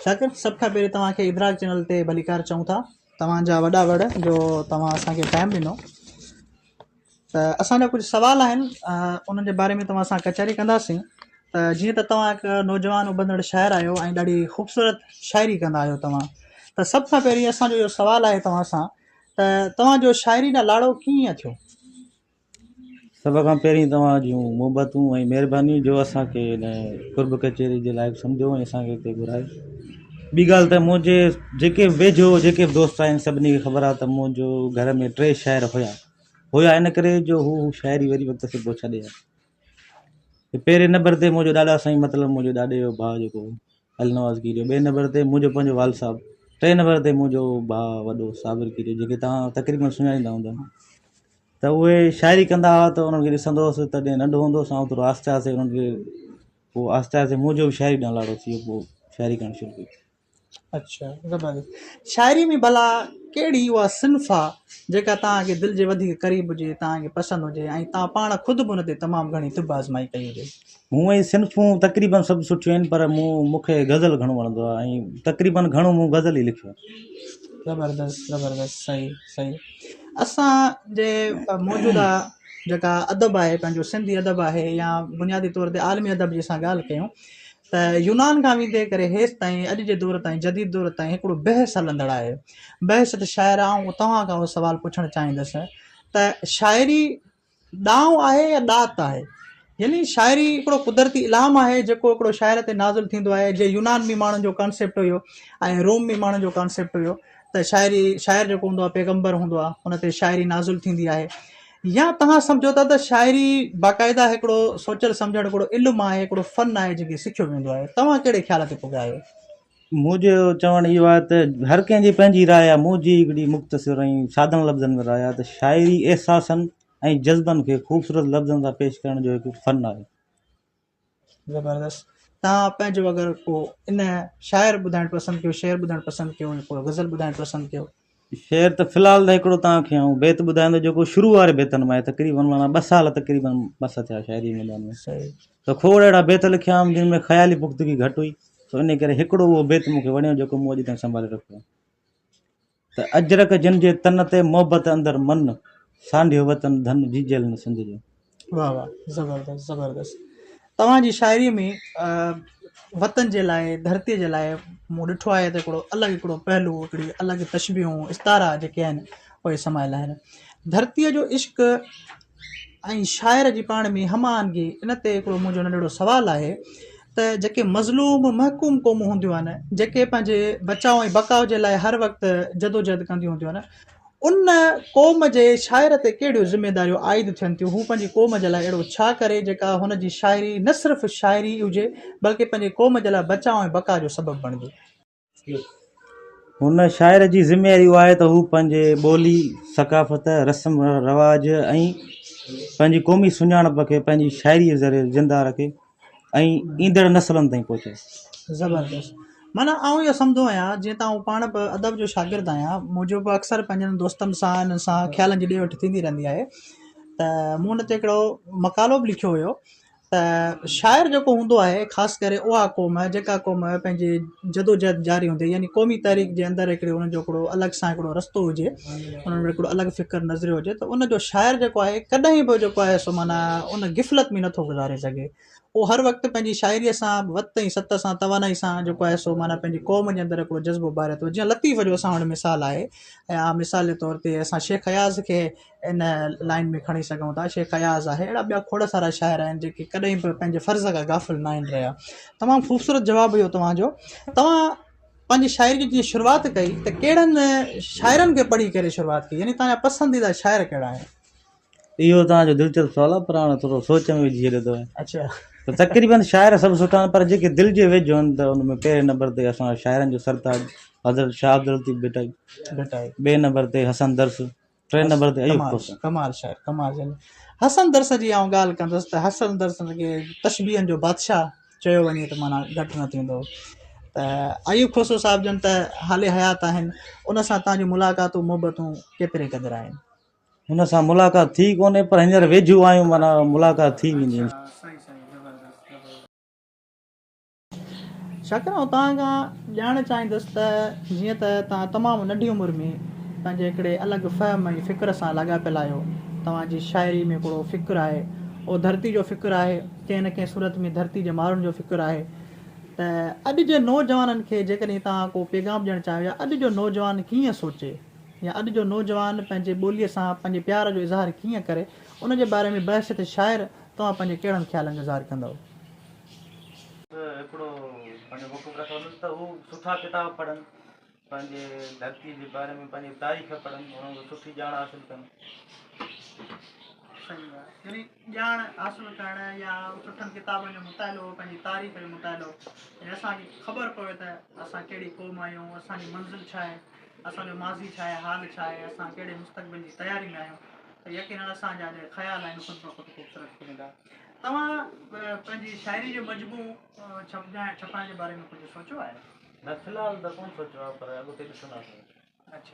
شاڪر سڀ کان پهرين توهان کي ادراڪ چينل تي ڀليڪار چئون ٿا. توهان جا وڏا وڙ جو توهان اسان کي ٽائيم ڏنو ته اسان جا ڪجهه سوال آهن انهن جي باري ۾ توهان سان ڪچهري ڪنداسين ته جيئن ته توهان هڪ نوجوان اڀرندڙ شاعر آهيو ۽ ڏاڍي خوبصورت شاعري ڪندا آهيو توهان ته سڀ کان پهرين اسان جو اهو سوال آهي توهان سان ته توهان جو شاعري ڏانهن لاڙو ڪيئن ٿيو؟ سڀ کان پهرين توهان جون محبتون ۽ مهربانيون جو اسان کي هن قرب ڪچهري جي لائق سمجهيو ۽ اسان کي هتي گهرايو. ٻي ڳالهه ته منهنجي جيڪي به ويجهو جيڪي به دوست آهن سڀني کي خبر آهي ته منهنجو گهر ۾ ٽي شاعر هيا هيا ان ڪري جو هو شاعري وري وقت سر پوء ڇڏي ويا. پهرين نمبر تي منهنجو ڏاڏا سائين مطلب منهنجو ڏاڏي جو ڀاء جيڪو هو النواز ڪيريو، ٻئي نمبر تي منهنجو پنهنجو والد صاحب، ٽئين نمبر تي منهنجو ڀاء وڏو صابر ڪيريو جيڪي توهان تقريبن سڃاڻيندا هوندا ته اهي شاعري ڪندا هئا ته انهن کي ڏسندو هوس تڏهن ننڍو هوندو هوس آئون ٿورو آهستي آهستي انهن کي پوء آهستي آهستي منهنجو به شاعري ڏانهن لاڙو ٿي ويو پوء شاعري ڪرڻ شروع ڪئي. اڇا زبردست شاعري ۾ ڀلا ڪهڙي اها صنف آ جيڪا توهان کي دل جي وڌيڪ قريب هجي توهان کي پسند هجي ۽ توهان پاڻ خود به ان تي تمام گهڻي طب آزمائي ڪئي هجي؟ هونئن ئي صنفون تقريبن سڀ سٺيون آهن پر مون مون کي غزل گهڻو وڻندو آهي ۽ تقريبن گهڻو مون غزل ئي لکيو آهي. زبردست زبردست صحيح صحيح اسان جي موجوده جيڪا ادب آهي پنهنجو سنڌي ادب آهي يا بنيادي طور تي عالمي ادب جي اسان ڳالهه ڪيون ته يونان کان ويندي ڪري هيستائين اڄ جي دور تائين جديد دور تائين هڪڙو بحث هلندڙ آهي بحث ته شاعر آئون توهان کان اهو سوال پڇڻ چاهيندس ته شاعري ڏانء آهي يا ڏات آهي يعني شاعري هڪڙو قدرتي الهام آهي جيڪو هڪڙو شاعر تي نازل ٿيندو آهي جي يونان ۾ ماڻهن جو ڪانسيپٽ هيو ۽ روم ۾ ماڻهن جو ڪانسيپٽ هيو ته شاعري شاعر جيڪو هوندو آهي پيغمبر هوندو آهي ان تي شاعري نازل ٿيندي آهي يا توهان سمجهو ٿا ته شاعري باقاعده هڪڙو سوچيل سمجهڻ هڪڙو علم آهي هڪڙو فن آهي جنهن کي سکيو ويندو آهي توهان ڪهڙي خيال تي پڳا آهيو؟ منهنجو چوڻ اهو آهي ته هر ڪنهن جي پنهنجي راء آهي منهنجي هڪڙي مختصر ۽ سادن لفظن ۾ راء آهي ته شاعري احساسن ۽ جذبن کي خوبصورت لفظن سان پيش ڪرڻ جو هڪ فن آهي. زبردست توهان پنهنجو اگر ڪو ان شاعر ٻڌائڻ پسند ڪيو شعر ٻڌائڻ پسند ڪيو يا ڪو غزل ٻڌائڻ پسند ڪيو. شعر ته في الحال ته هڪڙو توهان کي آئون بيت ٻڌايان ٿو جيڪو شروع واري بيتن مان آهي تقريبن معنيٰ ٻه سال تقريبن مس ٿيا شاعري جي ميدان ۾ صحيح ته کوڙ اهڙا بيت لکيا هئم جن ۾ خيالي پختگي گهٽ هئي سو انهي ڪري هڪڙو اهو بيت مون کي وڻيو جيڪو مون اڄ تائين سنڀالي رکيو آهي. ته اجرڪ جن جي تن تي محبت اندر من، سانڍيو وطن ڌن جيجل نه سنڌ جو. واه واه زبردست زبردست توهان جي شاعري ۾ وطن جي لاء ڌرتي جي لاء مون ڏٺو آهي ته هڪڙو الڳ هڪڙو پهلو هڪڙي الڳ تشبيهون استعارا جيڪي آهن اهي سمايل آهن ڌرتي جو عشق ۽ شاعر جي پاڻ ۾ هم آهنگي ان تي هڪڙو منهنجو ننڍڙو سوال آهي ته جيڪي مظلوم محڪوم قومون هونديون آهن جيڪي پنهنجي بچاء ۽ بقاء جي لاء هر وقت جدوجهد ڪنديون هونديون آهن ان قوم جي شاعر تي ڪهڙيون ذميداريون عائد ٿين ٿيون هو پنهنجي قوم جي لاء اهڙو ڇا ڪري جيڪا هن جي شاعري نه صرف شاعري هجي بلڪه پنهنجي قوم جي لاء بچاء ۽ بقاء جو سبب بڻجي. هن شاعر جي ذميواري اها آهي ته هو پنهنجي ٻولي، ثقافت، رسم رواج ۽ پنهنجي قومي سڃاڻپ کي پنهنجي شاعريء ذريعي زنده رکي ۽ ايندڙ نسلن تائين پهچائي. زبردست. معنيٰ آئون اهو سمجهندو آهيان جيئن ته آئون پاڻ به ادب جو شاگرد آهيان منهنجو به اڪثر پنهنجن دوستن سان انهن سان خيالن جي ڏي وٺ ٿيندي رهندي آهي ته مون ان تي هڪڙو مقالو به لکيو هيو ته شاعر جيڪو هوندو آهي خاص ڪري اها قوم جيڪا قوم پنهنجي جدوجهد جاري هوندي يعني قومي تحريڪ جي اندر هڪڙي انهن جو هڪڙو الڳ سان هڪڙو رستو هجي انهن وٽ هڪڙو الڳ فڪر نظريو هجي ته ان جو شاعر جيڪو آهي ڪڏهن به جيڪو آهي سو معنيٰ ان غفلت ۾ نٿو گذاري سگهي اهو هر وقت پنهنجي شاعريء سان وت ۽ ست سان توانائي سان جيڪو آهي سو معنيٰ پنهنجي قوم جي اندر هڪڙو جذبو ٻاري ٿو جيئن لطيف جو اسان وٽ مثال آهي يا مثال جي طور تي اسان شيخ اياز کي ان لائين ۾ کڻي سگهون ٿا. شيخ اياز آهي اهڙا ٻيا کوڙ سارا شاعر آهن جيڪي ڪڏهن به پنهنجي فرض کان غافل ناهن رهيا. تمام خوبصورت جواب هيو توهان جو. توهان پنهنجي شاعري جي جيئن شروعات ڪئي ته ڪهڙن شاعرن کي پڙهي ڪري شروعات ڪئي يعني توهان جا پسنديده شاعر ڪهڙا آهن؟ اهو توهان جو دلچسپ سوال آهي پر هاڻي ٿورو سوچ ۾ وجهي ڇڏيو اٿو. اڇا. ته تقريبن شاعر سڀ سٺا آهن پر جيڪي دل جي ويجهو آهن ته ان ۾ پهرين نمبر تي اسان شاعرن جو سرتاج حضرت شاهه عبداللطيف ڀٽائي، ڀٽائي. ٻئي نمبر تي حسن درس، ٽئين نمبر تي ايوب ڪمال کوسو. ڪمال شاعر ڪمال شاعر حسن درس جي آئون ڳالهه ڪندس ته حسن درس کي تشبيهن جو بادشاهه چيو وڃي ته معنيٰ گهٽ نه ٿيندو ته ايوب کوسو صاحب جن ته حال حيات آهن ان سان توهان جون ملاقاتون محبتون ڪيتري قدر آهن؟ هن سان ملاقات ٿي ڪونهي پر هينئر ويجهو آهيون معنيٰ ملاقات ٿي ويندي. شاڪر آئون توهان کان ڄاڻڻ چاهيندس ته جيئن ته توهان تمام ننڍي عمر ۾ پنهنجي هڪڙي الڳ فهم ۽ فڪر سان لاڳاپيل آهيو توهان جي شاعري ۾ هڪڙو فڪر آهي اهو ڌرتي جو فڪر آهي ڪنهن نه ڪنهن صورت ۾ ڌرتي جي ماڻهن جو فڪر آهي ته اڄ جي نوجوانن کي جيڪڏهن توهان ڪو پيغام ڏيڻ چاهيو يا اڄ جو نوجوان ڪيئن سوچي يا اڄ جو نوجوان پنهنجي ٻوليء سان پنهنجي پيار جو اظهار ڪيئن ڪري ان جي باري ۾ بحيثيت شاعر توهان پنهنجي ڪهڙن خيالن جو اظهار ڪندؤ؟ هڪڙو پنهنجو موقف رکندس ته هو سٺا ڪتاب پڙهن پنهنجي ڌرتي جي باري ۾ پنهنجي تاريخ پڙهن انهن کي سٺي ڄاڻ حاصل ڪن. صحيح آهي يعني ڄاڻ حاصل ڪرڻ يا سٺن ڪتابن جو مطالعو پنهنجي تاريخ جو مطالعو يعني اسان کي خبر پوي ته اسان ڪهڙي قوم آهيون اسان جي منزل ڇا آهي اسان جو ماضي ڇا آهي حال ڇا آهي اسان ڪهڙي مستقبل جي تياري ۾ آهيون ته يقينن اسان جا جيڪي خيال آهن خود بخود خوبصورت ٿي ويندا. توهان پنهنجي شاعري جو مجموعو ڇپائڻ جي باري ۾ ڪجهه سوچيو آهي؟ نه في الحال ته ڪونه سوچيو آهي پر اڳتي ڏسنداسين. اڇا.